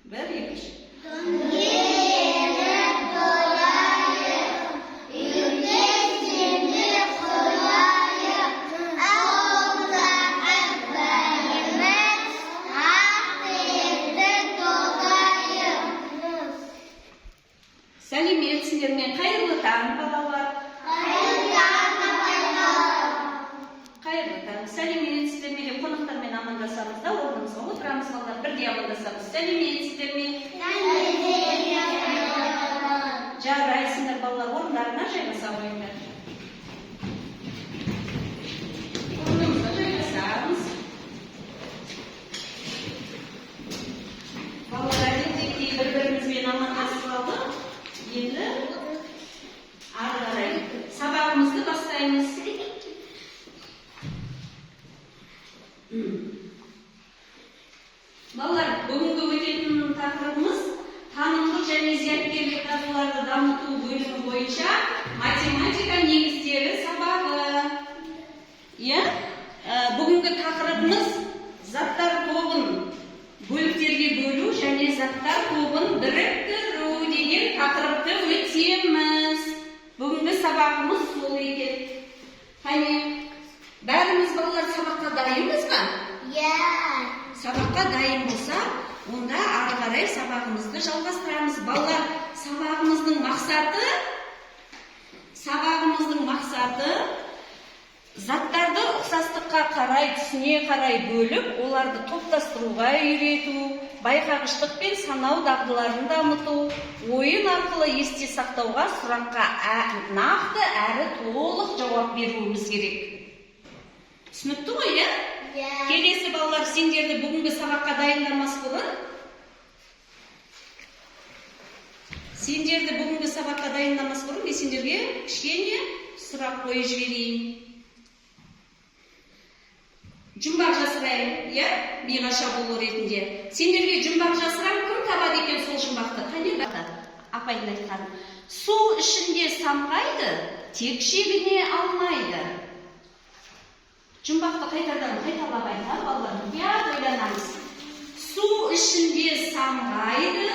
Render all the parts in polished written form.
Бір, екі, үш. Дөңгеленіп қояйық, үлкен қояйық, ауылдағы бәріміз ақ тілекті тоқайық. Сәлеметсіңдер ме? Қайырлы таң, балалар. Қайырлы таң, апайлар. Қайырлы таң. Сәлеметсіздер ме деп қонақтармен амандасамыз да, орнымызға отырамыз, балалар. Бірге амандасамыз. Сәлеметсіздер ме? Жарайсыңдар, балалар, орындарына жайғаса қойыңдар. Орнымызға жайғасамыз. Балалар, әдеттегідей бір-бірімізбен амандасып алдық. Енді ары қарай сабағымызды бастаймыз. Балалар, бүгінгі өтетін тақырыбымыз танымдық және зияткерлік дағдыларды дамыту бөлімі бойынша математика негіздері сабағы. Иә? Бүгінгі тақырыбымыз заттар тобын бөліктерге бөлу және заттар тобын біріктіру деген тақырыпты өтеміз. Бүгінгі сабағымыз сол екен. Қане, бәріміз, балалар, сабаққа дайынбыз ба? Иә. Сабаққа дайын болса, онда ары қарай сабағымызды жалғастырамыз. Балалар, сабағымыздың мақсаты заттарды ұқсастыққа қарай, түсіне қарай бөліп, оларды топтастыруға үйрету, байқағыштық пен санау дағдыларын дамыту, ойын арқылы есте сақтауға, сұраққа нақты әрі толық жауап беруіміз керек. Түсінікті ғой, иә? Иә. Келесі, балалар, сендерді бүгінгі сабаққа дайындамас бұрын мен сендерге кішкене сұрақ қойып жіберейін. Жұмбақ жасырайын, иә, миға шабуыл ретінде. Сендерге жұмбақ жасырам, кім табады екен сол жұмбақты? Қане, апайдың айтқаны. Су ішінде самғайды, тек шегіне алмайды. Жұмбақты қайтадан қайталап айтамын, балалар, мұқият ойланамыз. Су ішінде самғайды,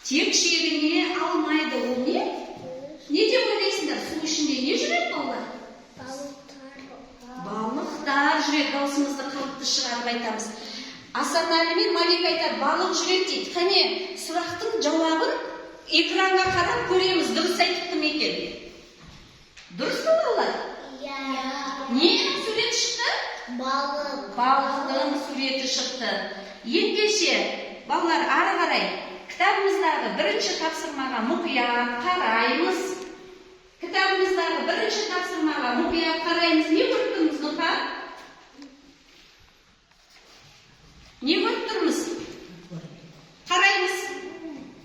тек шегіне алмайды. Ол не? Не деп ойлайсыңдар? Су ішінде не жүреді, балалар? Балықтар. Балықтар жүреді. Даусымызды қатты шығарып айтамыз. Асанәлі мен Малика айтады, балық жүреді дейді. Қане, сұрақтың жауабын экранға қарап көреміз, дұрыс айтыпты ма екен? Дұрыс па, балалар? Иә. Ненің суреті шықты? Балық. Балықтың суреті шықты. Ендеше, балалар, ары қарай кітабымыздағы бірінші тапсырмаға мұқият қараймыз. Кітабымыздағы бірінші тапсырмаға мұқият қараймыз. Не көріп тұрмыз, Нұрхан? Не көріп тұрмыз? Қараймыз.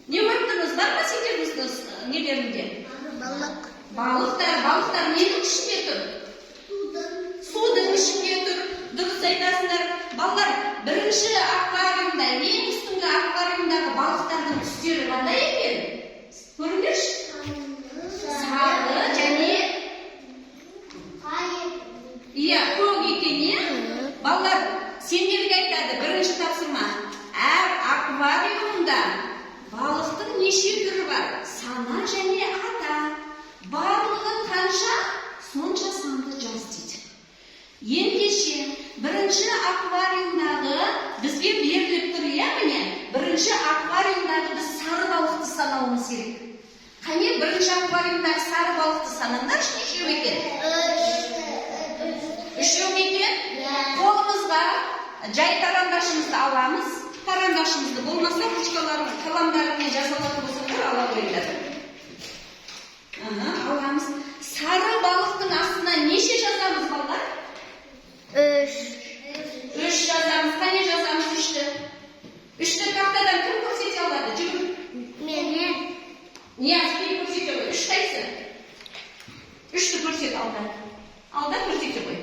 Не көріп тұрмыз? Бар ма сендердің нелерінде? Балық. Балықтар. Балықтар ненің ішінде тұр? Судың. Судың ішінде тұр. Дұрыс айтасыңдар. Балалар, бірінші аквариумда, ең үстіңгі аквариумдағы балықтардың түстері қандай екен? Көріңдерші. Сары және, иә, көк екен, иә. Балалар, сендерге айтады бірінші тапсырма: әр аквариумда балықтың неше түрі бар, сана және ата. Барлығы қанша, сонша санды жаз дейді. Ендеше, бірінші аквариумдағы бізге беріліп тұр, иә, міне, бірінші аквариумдағы біз сары балықты санауымыз керек. Қане, бірінші аквариумдағы сары балықты санаңдаршы, нешеу екен? Үшеу ме екен? Қолымызға жай карандашымызды аламыз, карандашымызды, болмаса ручкаларың, қаламдарыңмен жаза алатын болсаңдар, ала қойыңдар. Аха, аламыз. Сары балықтың астына неше жазамыз, балалар? Үш. Үш жазамыз. Қане, жазамыз үшті. Үшті тақтадан кім көрсете алады? Жүгір. Мен. Нияз, кел, көрсете ғой. Үш қайсы? Үшті көрсет, алда. Алда көрсете ғой.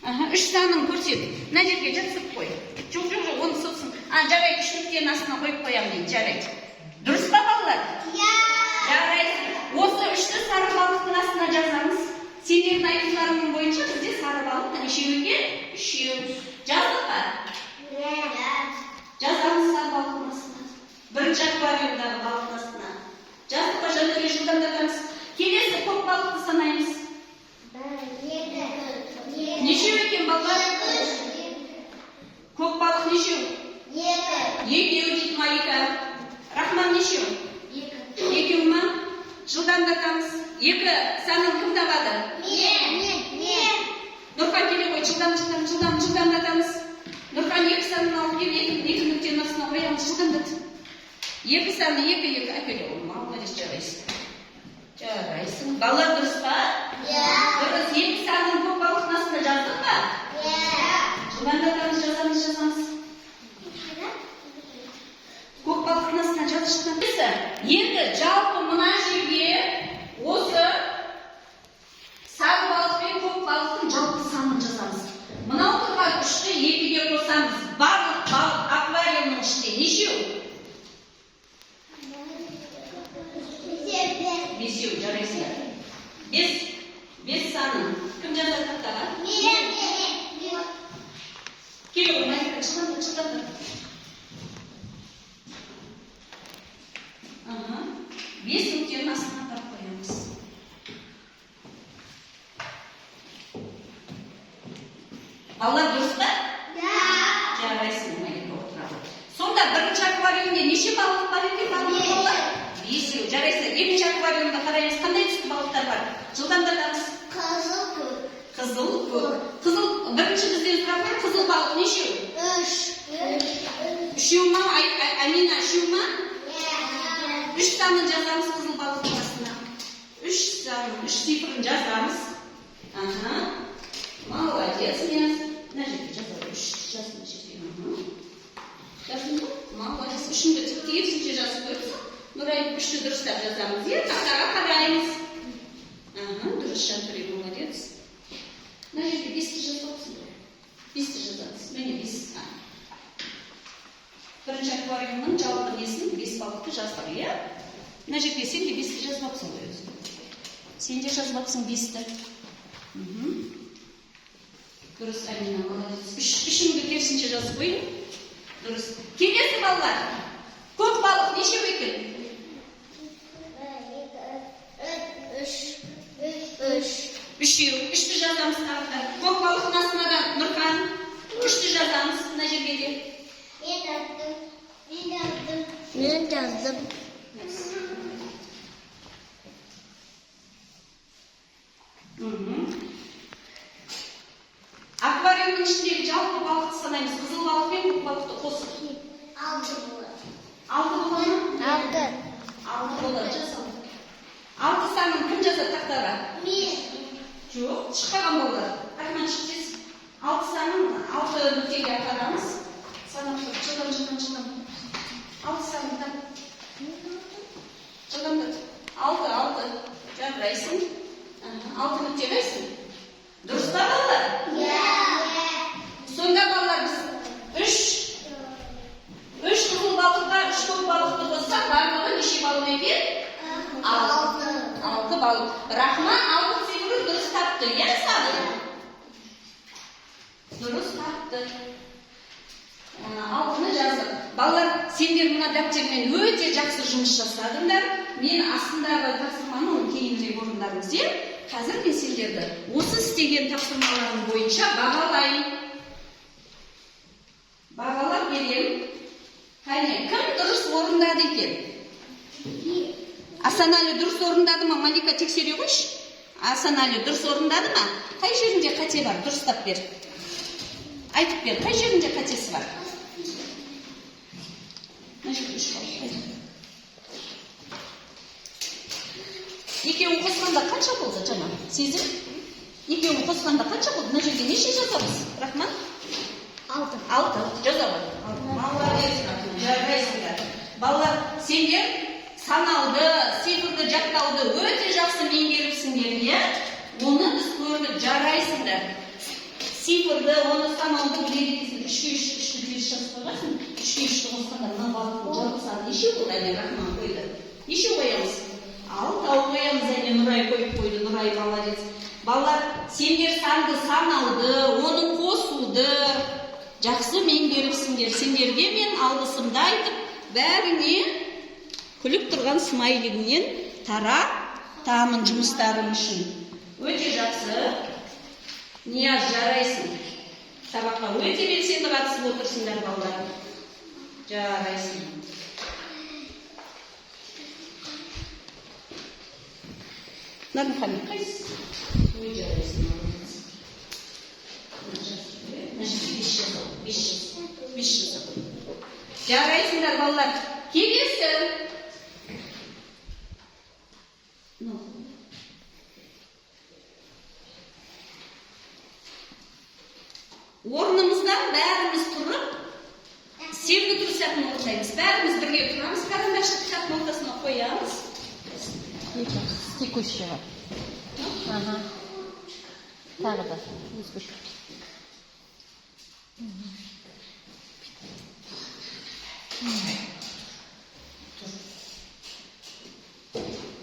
Аха, үш санын көрсет. Мына жерге жатсып қой. Жоқ, жоқ, жоқ, оны сосын. А, жарайды, үш нүктенің астына қойып қоямын дейді. Жарайды. Дұрыс па, балалар? Иә. Жарайсың. Осы үшті сары балықтың астына жазамыз. Сендердің айтуларың бойынша бізде сары балық нешеу екен? Үшеу. Жаздық па? Иә. Жазамыз. балалар? Көк балық нешеу? Екі. Екеу дейді Малика. Рахман, нешеу? Екі. Екеу ма? Жылдамдатамыз. Екі санын кім табады? Мен. Мен. Мен. Нұрхан, келе ғой, жылдам, жылдам, жылдам, жылдамдатамыз. Нұрхан, екі санын алып кел, екі нүктенің астына қоямыз, жылдамдат. Екі саны, екі, екі, әкеле ғой, молодец, жарайсың. Жарайсың. Балалар, дұрыс па? Иә. Дұрыс, екі санын көк балықтың астына жаздық па? Иә. Жылдамдатамыз, жазамыз, жазамыз. Көк балықтың астына жаз, жылдам. Енді жалпы мына жерге осы сары балық пен көк балықтың жалпы санын жазамыз. Мынау тұрған үшті екіге қосамыз. Барлық балық аквариумның ішінде нешеу? Бесеу, жарайсыңдар. Бес, бес санын кім жазады тақтаға? Мен. Мен. Келе ғой, Малика, жылдамдат, жылдамдат. Аха. Бес нүктенің астына апарып қоямыз. Балалар, дұрыс па? Жарайсың, Малика, отыра ғой. Сонда бірінші аквариумда неше балық бар екен, барлық балалар? Бесеу, жарайсыңдар. Екінші аквариумда қараймыз, қандай түсті балықтар бар? Жылдамдатамыз. Қызыл, көк. Қызыл, көк. Қызыл, бірінші бізден сұрақ қой, қызыл балық нешеу? Үш. Үшеу ма? Амина, үшеу ма? Иә. Үш санын жазамыз қызыл балықтың астына. Үш санын, үш цифрын жазамыз. Аха. Молодец, Нияз. Мына жерге жазады. Үш жаз мына жерге. Аха. Жаздың ба? Молодец. Үшіңді тексерісінше жазып қойыпсың. Нұрай, үшті дұрыстап жазамыз. Иә, тақтаға қараймыз. Аха, дұрыс, Жантөре, молодец. Мына жерге бесті жазып ғой. Бесті жазамыз. Міне, бес. А. Бірінші аквариумның жалпы несін, бес балықты жаздық, иә? Мына жерге сен де бесті жазбапсың ғой өзің. Сен де жазбапсың бесті. Дұрыс, Амина, молодец. Үш, үшіңді керісінше жазып қояйын. Дұрыс. Келесі, балалар. Көк балық нешеу екен? Бір, екі, үш. Үш. Үшеу. Үшті жазамыз тағы да. Көк балықтың астына да, Нұрхан, үшті жазамыз мына жерге де. Мен жаздым. Мен жаздым. Мен жаздым. Аквариумның ішіндегі жалпы балықты санаймыз. Қызыл балық пен көк балықты қосып. Алты болады. Алты бола ма? Алты. Алты болады, жаз. Алты санын кім жазады тақтаға? Мен. Жоқ, шықпаған балалар. Рахман, шық тез. Алты санын алты нүктеге апарамыз. Санап тұр. Жылдам, жылдам, жылдам. Алты санын тап. Жылдамдат. Алты, алты. Жарайсың. Аха, алты нүкте қайсың? Дұрыс па, балалар? Иә. Сонда, балалар, біз үш қызыл балыққа үш көк балықты қоссақ, барлығы неше балық екен? Алты. Алты балық. Рахман алты цифрын дұрыс тапты, иә, санын? Дұрыс тапты. Алтыны жаздық. Балалар, сендер мына дәптермен өте жақсы жұмыс жасадыңдар. Мен астындағы тапсырманы, оны кейінірек орындармыз, иә? Қазір мен сендерді осы істеген тапсырмаларың бойынша бағалаймын. Бағалап беремін. Қане, кім дұрыс орындады екен? Асанәлі дұрыс орындады ма? Малика, тексере қойшы. Асанәлі дұрыс орындады ма? Қай жерінде қате бар? Дұрыстап бер. Айтып бер, қай жерінде қатесі бар? Мына жерде үш бал. Екеуін қосқанда қанша болды жаңа? Сезім? Екеуін қосқанда қанша болды? Мына жерге неше жазамыз? Рахман? Алты. Алты. Жаза ғой. Молодец, Рахман, жарайсыңдар. Балалар, сендер санауды, цифрды жаттауды өте жақсы меңгеріпсіңдер, иә? Оны біз көрдік, жарайсыңдар. Цифрды, оны санауды біледі екенсің. Үшке үш, үшті теріс жазып қойғансың. Үшке үшті қосқанда мына балықтың жалпы саны неше болды? Әне, Рахман қойды. Неше қоямыз? Алтау қоямыз, әне, Нұрай қойып қойды. Нұрай молодец. Балалар, сендер санды санауды, оны қосуды жақсы меңгеріпсіңдер. Сендерге мен алғысымды айтып, бәріңе күліп тұрған смайлигінен таратамын жұмыстарың үшін. Өте жақсы. Нияз, жарайсың. Сабаққа өте белсенді қатысып отырсыңдар, балалар. Жарайсың. Нармұхаммед, қайсысы? Ой, жарайсың, молодец. Мына жерге бес жаза, бес жаз, бес жаза. Жарайсыңдар, балалар. Келесі. Ну. Орнымыздан бәріміз тұрып, сергіту сәтін орындаймыз. Бәріміз бірге тұрамыз, карандашты кітаптың ортасына қоямыз. С текущего. Ага. Тағы да. Өзгеш.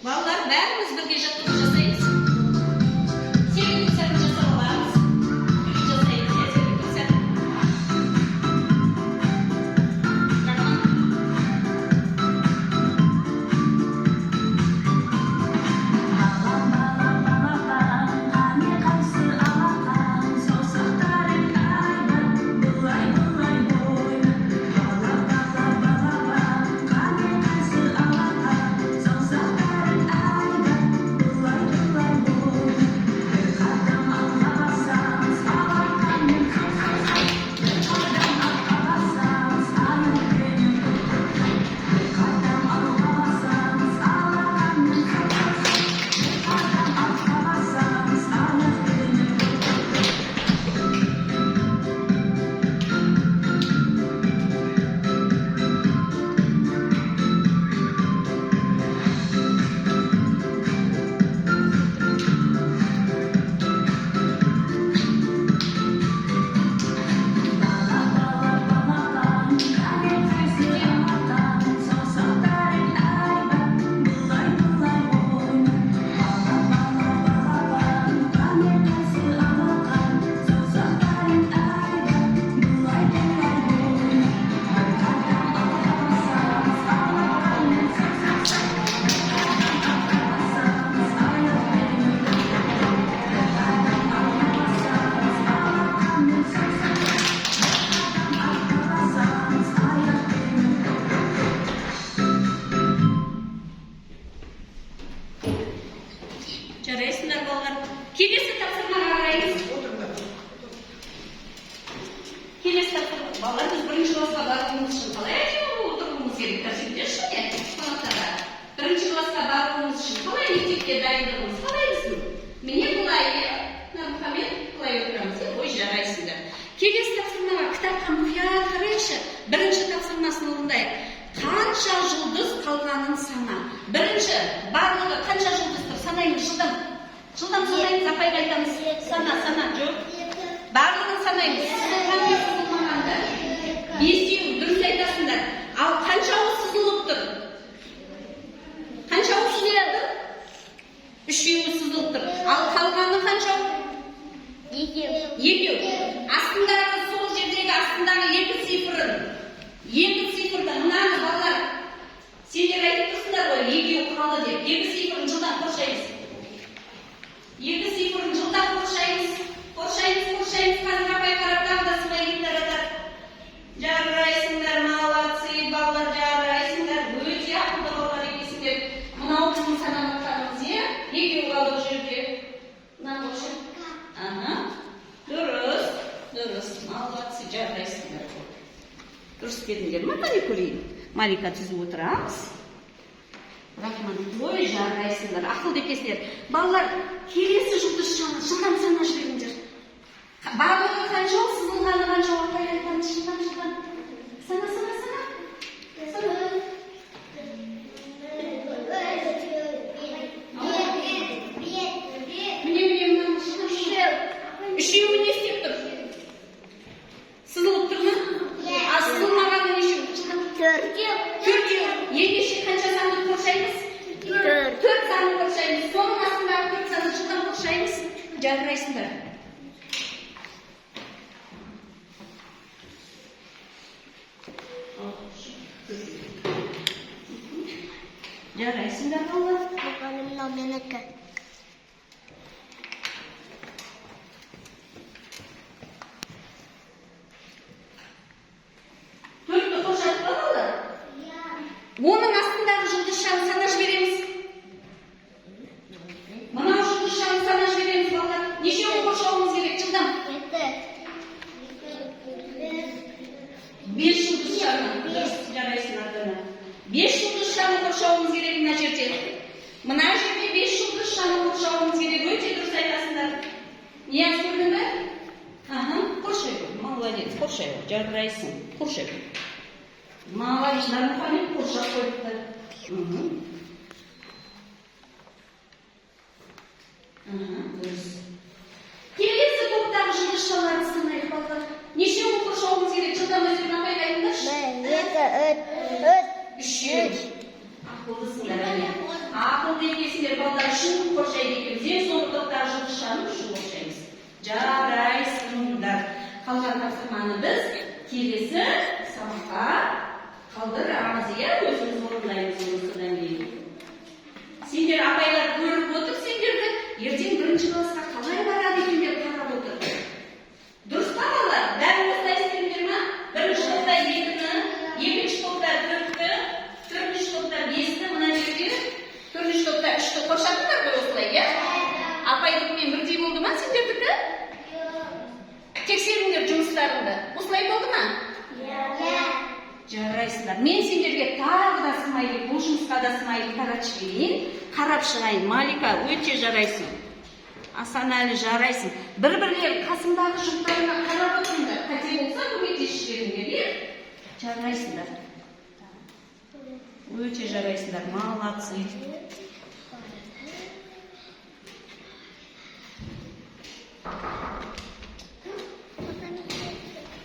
Балалар, бәріміз бірге жаттығу жасаймыз. Сергіту сәтін жасап аламыз. Бірге жасаймыз, иә, сергіту сәтін. Рахман. Балам, балам, балапан, қане қайсы алақан, саусақтарың қайда, былай, былай ойна. Бала, бала, балапан, қане қайсы алақан, саусақтарың қайда, былай, былай ойна. Бір қадам алға басамыз, алақанмен қай, қай, қай. Бір қадам артқа басамыз, аяқпенен тоқ, тоқ, тоқ. Бір қадам алға басамыз, алақанмен қай, қай, қай. Бір қадам артқа басамыз, аяқпенен тоқ, тоқ, тоқ. Бала, бала, балапан, қане қайсы алақан, саусақтарың айда, былай, былай ойна. Бала, бала, балапан, қане қайсы алақан, саусақтарың айда, былай, былай ойна. Бір қадам алға басамыз, алақанмен сақ, сақ, сақ. Бір қадам артқа басамыз, аяқпенен тоқ, тоқ, тоқ. Бір қадам алға басамыз, алақанмен сақ, сақ, сақ. Бір қадам артқа басамыз, аяқпенен тоқ, тоқ, тоқ. Жарайсыңдар, балалар. Келесі тапсырмаға қараймыз. Келесі тапсырма. Балалар, біз бірінші классқа баруымыз үшін қалай әдемі болып отыруымыз керек? Тәртіптеші не? Қонақтарға. Бірінші классқа баруымыз үшін қалай, мектепке дайындығымыз қалай біздің? Міне, былай, иә? Нармұхаммед, былай отырамыз, иә? Ой, жарайсыңдар. Келесі тапсырмаға, кітапқа мұқият қарайықшы. Бірінші тапсырмасын орындайық. Қанша жұлдыз қалғанын сана. Бірінші, барлығы қанша жұлдыз тұр? Санаймыз, жылдам. Жылдам санаймыз, апайға айтамыз. Сана, сана, жоқ. Екі. Барлығын санаймыз. Сызылған мен сызылмағанды. Бесеу, дұрыс айтасыңдар. Ал қаншауы сызылып тұр? Қаншауы сызылып тұр? Үшеуі сызылып тұр. Ал қалғаны қаншау? Екеу. Екеу. Астындағы, сол жердегі астындағы екі цифрын. Екі цифрды мынаны, балалар, сендер айтып тұрсыңдар ғой, екеу қалды деп. Екі цифрын жылдам қоршаймыз. Екі цифрын жылдам қоршаймыз. Қоршаймыз, қоршаймыз. Қазір апай қарап, тағы да смайлик таратады. Жарайсыңдар, молодцы, балалар, жарайсыңдар. Өте ақылды балалар екенсіңдер. Мынау біздің санап жатқанымыз, иә? Екеу қалды бұл жерде. Мына қоршай. Ага. Дұрыс, дұрыс. Молодцы, жарайсыңдар. Дұрыс істедіңдер ма? Қане, көрейін. Малика, түзу отырамыз. Рахман, ой, жарайсыңдар, ақылды екенсіңдер. Балалар, келесі жұлдызшаны жылдам санап жіберіңдер. Барлығы қанша, сызылғаны қанша, апай айтамыз, жылдам, жылдам. Сана, сана, сана. Сана. Міне, міне, мынаны жылдам, жылдам. Үшеуі не істеп тұр? Сызылып тұр ма? А сызылмағаны нешеу? Жылдам. Төртеу. Төртеу. Ендеше қанша санды қоршаймыз? Төрт. Төрт санды қоршаймыз. Соның астындағы төрт санды жылдам қоршаймыз. Жарайсыңдар. Жарайсыңдар, балалар. Мұғалім, мынау менікі. қоршауымыз керек. Өте дұрыс айтасыңдар. Нияз, көрдің бе? Аха, қоршай ғой. Молодец, қоршай ғой. Жарайсың. Қоршай ғой. Молодец, Нармұхамед қоршап қойыпты. Аха, дұрыс. Келесі топтағы жұлдызшаларды санайық, балалар. Нешеуін қоршауымыз керек? Жылдам өздерің апайға айтыңдаршы. 1, 2, 3, Үшеу. Ақылдысыңдар, әне. Ақылды екенсіңдер, балалар. Үшін қоршайды екенбіз. Ең соңғы топтағы жұлдызшаны үшін қоршаймыз. Жарайсыңдар. Қалған тапсырманы біз келесі сабаққа қалдырамыз, иә, өзіміз орындаймыз оны содан кейін. Сендер, апайлар көріп отыр сендерді, ертең бірінші классқа қалай барады екен деп қарап отыр. Дұрыс па, балалар? Бәрін осылай істедіңдер ма? Бірінші топта екіні, екінші топта төртті, төртінші топта бесті, мына жерде төртінші топта үшті қоршадыңдар ғой осылай, иә? Апайдікімен бірдей болды ма сендердікі? Тексеріңдер жұмыстарыңды. Осылай болды ма? Жарайсыңдар. Мен сендерге тағы да смайлик, бұл жұмысқа да смайлик таратып жіберейін. Қарап шығайын. Малика, өте жарайсың. Асанәлі, жарайсың. Бір-бірлері қасыңдағы жұптарына қарап отырыңдар. Қате болса, көмектесіп жіберіңдер, иә? Жарайсыңдар. Өте жарайсыңдар. Молодцы.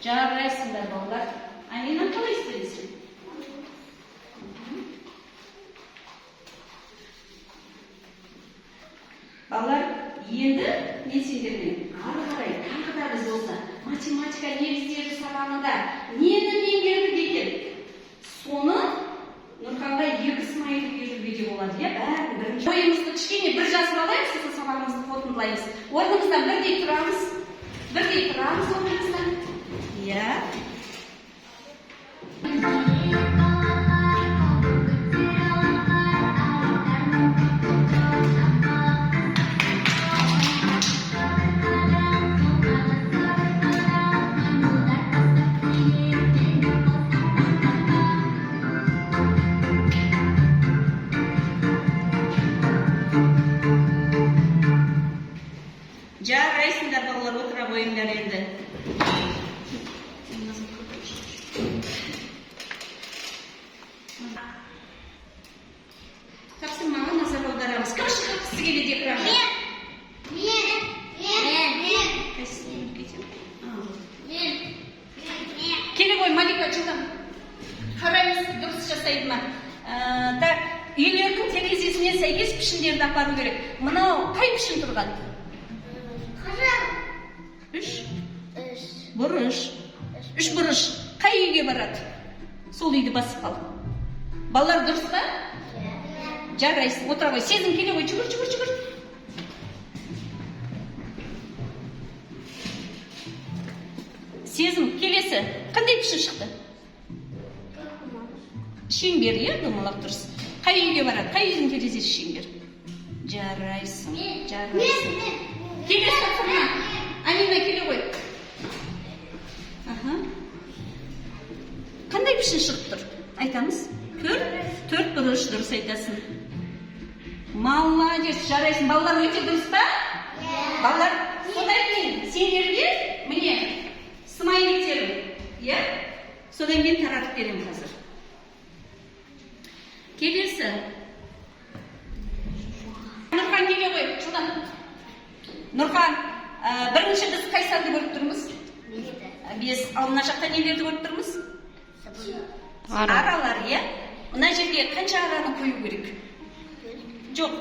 Жарайсыңдар, балалар. Амина, қалай істедіңсің? Балалар, енді мен сендермен ары қарай тағы да біз осы математика негіздері сабағында нені меңгердік екен? Соны Нұрханға екі смайлик беруге де болады, иә, бәрін бірінші. Ойымызды кішкене бір жазып алайық, сосын сабағымызды қорытындылаймыз. Орнымыздан бірдей тұрамыз. Бірдей тұрамыз орнымыздан. Иә. Жарайсыңдар, балалар, отыра қойыңдар енді. Тапсырмаға назар аударамыз. Кім шығарғысы келеді экранға? Мен. Мен. Мен. Қайсысын кетемін? А, вот. Мен. Мен. Келе ғой, Малика, жылдам. Қараймыз, дұрыс жасайды ма? Так, үйлердің терезесіне сәйкес пішіндерді апару керек. Мынау қай пішін тұрған? Қызыл. Үш Үш. бұрыш. Үш бұрыш. Қай үйге барады? Сол үйді басып қал. Балалар, дұрыс па? Жарайсың, отыра ғой. Сезім, келе ғой, жүгір, жүгір, жүгір. Сезім, келесі. Қандай пішін шықты? Шеңбер, иә, домалақ, дұрыс. Қай үйге барады? Қай үйдің терезесі шеңбер? Жарайсың, жарайсың. Мен. Келесі тапсырма. Амина, келе ғой. Аха. Қандай пішін шығып тұр? Айтамыз. Төрт, төрт бұрыш, дұрыс айтасың. Молодец, жарайсың. Балалар, өте дұрыс па? Балалар, содан кейін сендерге міне смайликтерім, иә? Содан кейін таратып беремін қазір. Келесі. Нұрхан, келе ғой, жылдам. Нұрхан, бірінші біз қай санды көріп тұрмыз? Бес. Ал мына жақта нелерді көріп тұрмыз? Ара. Аралар, иә? Мына жерге қанша араны қою керек? Жоқ,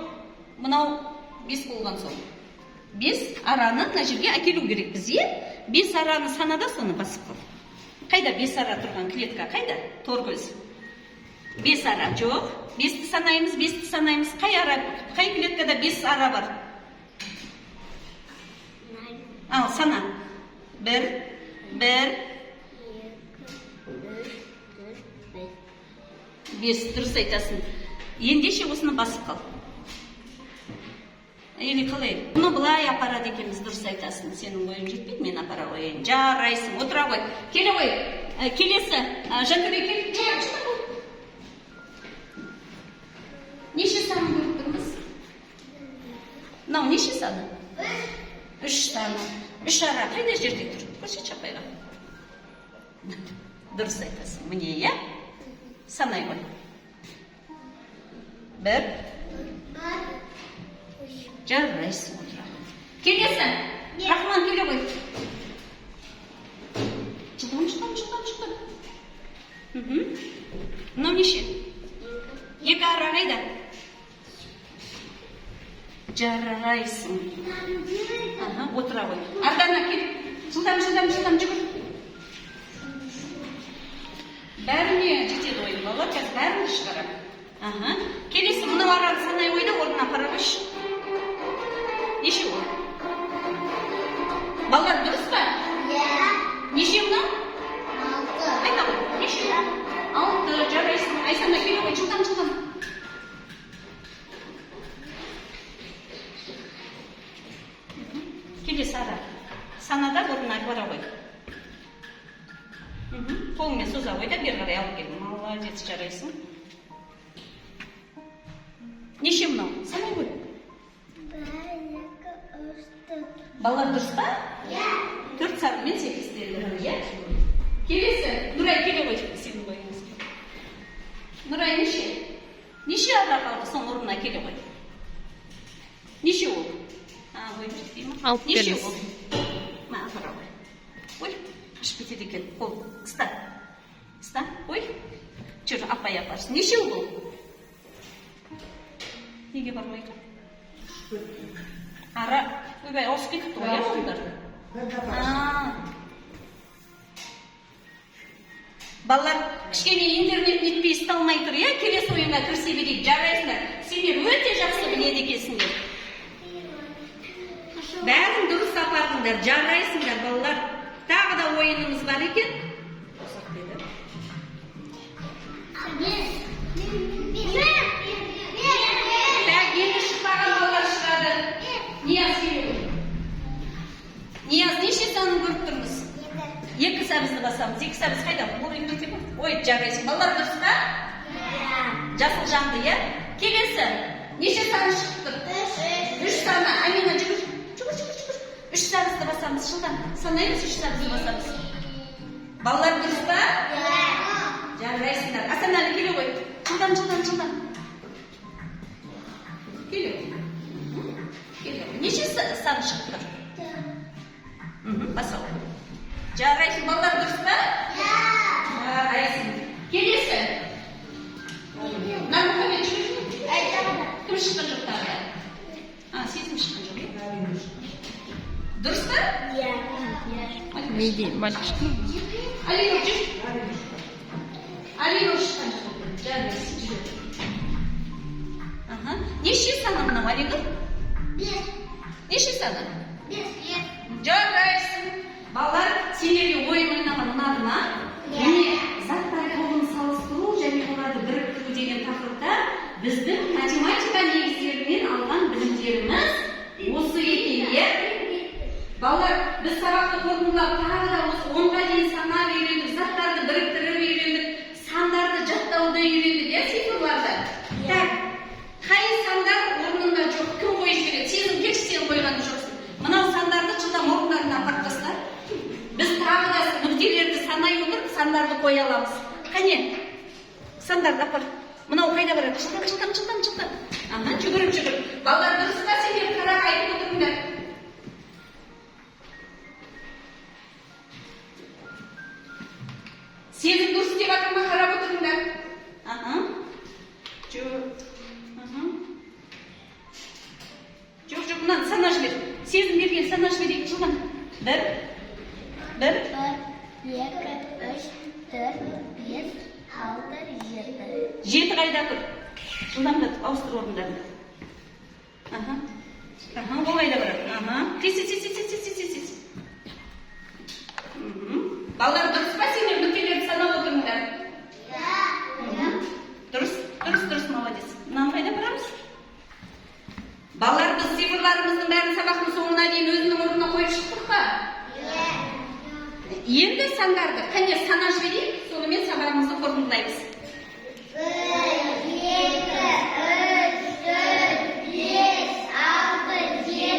мынау бес болған соң. Бес араны мына жерге әкелу керекпіз, иә? Бес араны санада, соны басып қал. Қайда бес ара тұрған клетка? Қайда? Торкөз. Бес ара жоқ. Бесті санаймыз, бесті санаймыз. Қай ара, қай клеткада бес ара бар? Ал, сана. Бір, бір, бес. Дұрыс айтасың. Ендеше осыны басып қал. Или қалай? Бұны былай апарады екенбіз, дұрыс айтасың. Сенің ойың жетпейді, мен апара қояйын. Жарайсың, отыра ғой. Келе ғой. Келесі. Жантөре, кел. Жылдам, жылдам бол. Неше санын көріп тұрмыз? Неше саны? Үш саны. Үш ара қайда жерде тұр? Көрсетші апайға. Дұрыс айтасың. Міне, иә? Санай ғой. Бір. Жарайсың, отыра ғой. Келесі. Рахман, келе ғой. Жылдам, жылдам, жылдам, жылдам. Мынау неше? Екі ара қайда? Жарайсың. Аха, отыра ғой. Ардана, кел. Жылдам, жылдам, жылдам, жүгір. Бәріне жетеді ойын, балалар, қазір бәрін шығарамын. Аха. Келесі, мынау араны санай ғой да, орнына апара қойшы. Неше ол? Балалар, дұрыс па? Неше мынау? Айта ғой. Неше? Алты. Жарайсың. Айсана, келе ғой, жылдам, жылдам. Келесі ара. Санада орнына апара ғой. Қолыңмен соза ғой да, бері қарай алып кел. Молодец, жарайсың. Неше мынау? Санай ғой. Балалар, дұрыс па? Төрт санымен сәйкестендірді, иә? Келесі, Нұрай, келе ғой, сенің ойыңыз. Нұрай, неше? Неше ара қалды, соның орнына келе ғой. Неше ол? А, ойым жетпей ма? Алып Неше беріңіз. ол? Мә, апара ғой. Ой, қашып кетеді екен. Қол, ұста. Ұста, ой. Жүр, апай апарсын. Неше ол? Неге бармай тұр? Ара, ойбай, ауысып кетіпті ғой, иә, қолдар? А. Балалар, кішкене интернет нетпей ұсталмай тұр, иә? Келесі ойынға кірісе берейік. Жарайсыңдар. Сендер өте жақсы біледі екенсіңдер. Бәрін дұрыс апардыңдар. Жарайсыңдар, балалар. Тағы да ойынымыз бар екен. Ұзақ деді. Так, енді шықпаған балалар шығады. Нияз, келе ғой. Нияз, неше санын көріп тұрмыз? Екі сәбізді басамыз. Екі сәбіз қайда? Ол үйде ме? Ой, жарайсың. Балалар, дұрыс па? Жасыл жанды, иә? Келесі. Неше саны шығып тұр? Үш саны. Амина, жүгір. Жүгір, жүгір, жүгір. Үш сәбізді басамыз. Жылдам. Санаймыз, үш сәбізді басамыз. Балалар, дұрыс па? Жарайсыңдар. Асанәлі, келе ғой. Жылдам, жылдам, жылдам. Келе ғой. Келе ғой. Неше сан шығып тұр? Баса ғой. Жарайсың, балалар, дұрыс па? Жарайсың. Келесі. Нармұхамед, жүгір, жүгір. Кім шыққан жоқ тағы да? А, Сезім шыққан жоқ, иә? Дұрыс па? Меди, мальчик. Алинұр, жүр. Алинұр шыққан жоқ. Жарайсың, жүр. Аха. Неше саны мынау, Алинұр? Неше саны? Жарайсың. Балалар, сендерге ойын ойнаған ұнады ма? Міне, заттар тобын салыстыру және оларды біріктіру деген тақырыпта біздің математика негіздерінен алған білімдеріміз осы екен, иә? Балалар, біз сабақты қорытындылап, тағы да осы 10-ға дейін санап үйрендік, заттарды біріктіріп үйрендік, сандарды жаттауды үйрендік, иә, цифрларды. Так, қай сандар орнында жоқ, кім қойып жібереді? Сезім, келші, сен қойған жоқсың. Мынау сандарды жылдам орындарына апарып таста. Біз тағы да нүктелерді санай отырып, сандарды қоя аламыз. Қане, сандарды апар. Мынау қайда барады? Жылдам, жылдам, жылдам, жылдам. Аха, жүгіріп, жүгіріп. Балалар, дұрыс па? Сендер қарап айтып отырыңдар. Сезім дұрыс деп жатыр ма, қарап отырыңдар. Аха. Жоқ. Аха. Жоқ, жоқ, мынаны сана жібер. Сезім берген, сана жіберейік, жылдам. Бір. Бір. 1, 2, 3, 4, 5, 6, 7. Жеті қайда тұр? Жылдамдатып ауыстыр орындарын. Аха. Аха, ол қайда барады? Аха. Тез, тез, тез, тез, тез, тез, тез. Балалар, дұрыс па? Сендер нүктелерді санап отырыңдар. Дұрыс, дұрыс, дұрыс, молодец. Мынаны қайда барамыз? Балалар, біз цифрларымыздың бәрін сабақтың соңына дейін өзінің орнына қойып шықтық па? Енді сандарды қане санап жіберейік, сонымен сабағымызды қорытындылаймыз. 1, 2, 3, 4, 5, 6, 7,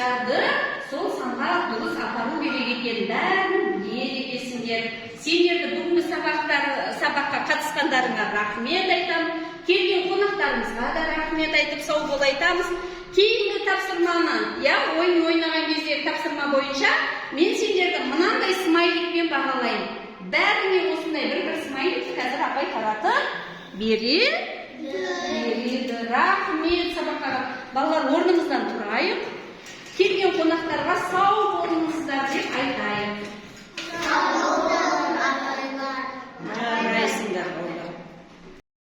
Балықтарды сол санға дұрыс апару керек екенін бәрін біледі екенсіңдер. Сендерді бүгінгі сабаққа қатысқандарыңа рахмет айтамын. Келген қонақтарымызға да рахмет айтып, сау бол айтамыз. Кейінгі тапсырманы, иә, ойын ойнаған кезде тапсырма бойынша мен сендерді мынандай смайликпен бағалаймын. Бәріне осындай бір бір смайлик қазір апай таратып береді. Рахмет сабаққа. Балалар, орнымыздан тұрайық.